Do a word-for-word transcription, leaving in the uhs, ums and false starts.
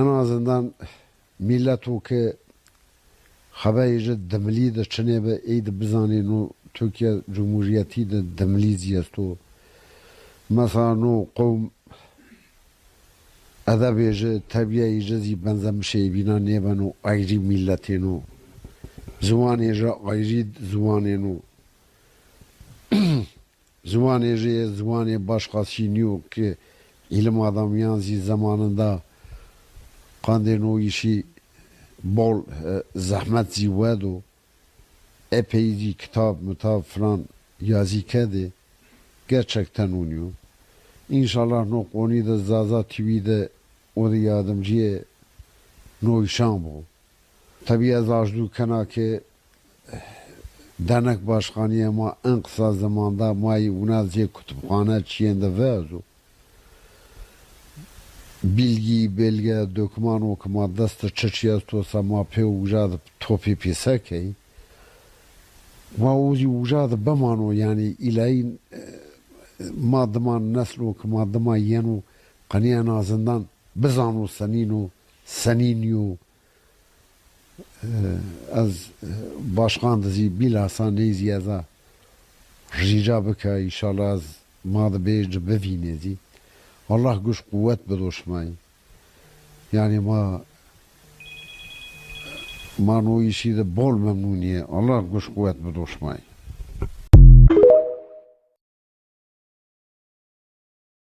En azından mîleto ke xebeyê ci dimilî de çinê bi, ey de bizanê no Tirkîya Cumhurîyetî de dimilî zî esto. Mesela no qewm edebê ci, terbîyeyê ci zî benzemişê ey bîna nêbeno, ayrî mîletêno. Ziwanê ci ayrî ziwanêno. Ziwanê ci yê ziwanê başqasî nîyo ke îlim adamîyan zî zemanında qandê no îşî bol, e, zehmet zî wedo. Epey zî kitab, mitab filan yazî kerdê. Gerçekten ûnîyo. Înşallah no qonî de Zaza T V de o de yardimcîyê no îşan bo. Tabî ez arzû kena ke dernek başkanîyê ma en qisa zemanda ma yê wina zê kutubxane çîyên de virazo. Bilgî, belge, doküman o ke ma dest de çi çî esto se ma pê uca de topê pêser key. Ma o zî uca de bimano, yanî îlayîn, e, ma dima neslo ke ma dima yeno qenî en azından bizano senîn o, senî nîyo. E, ez, e, başqan de zî bîlhasa ney zî ez a rîca bika, înşallah ez ma de bê ci bivînê zî. Allah guş quwet bido şima yî. Yanî ma, ma no îşî de bol memnûn yê. Allah guş quwet bido şima yî.